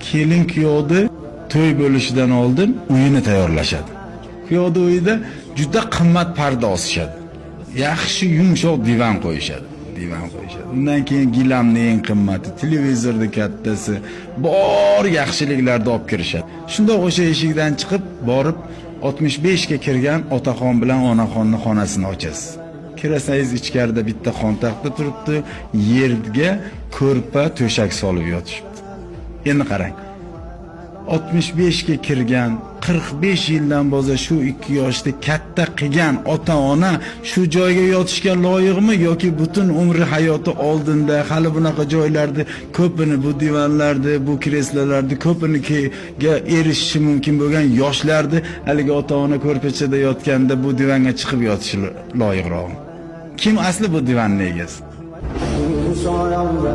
Kelin kuyovni to'y bo'lishidan oldin uyini tayyorlashadi. Kuyovni uyida juda qimmat parda osishadi. Yaxshi yumshoq divan qo'yishadi. Divan qo'yishadi. Undan keyin gilamni eng qimmati, televizorni kattasi, bor yaxshiliklarni olib kirishadi. Shundoq o'sha eshikdan chiqib borib 65 ga kirgan otaxon bilan onaxonni xonasini ochasiz. Kirasangiz, ichkarida bitta xontaxta turibdi, yerga ko'rpa, to'shak solib yotishibdi. Endi qarang. 65 ga kirgan, 45 yildan boza shu ikki yoshda katta qilgan ota-ona shu joyga yotishga loyiqmi yoki butun umri, hayoti oldinda, hali bunaqa joylarda ko'pini, bu divanlarni, bu kreslolarni ko'piniga erishishi mumkin bo'lgan yoshlarni haligi ota-ona ko'rpachada yotganda bu divanga chiqib yotishi loyiqroqmi? Kim asli bu divanni egasi? Soyamda.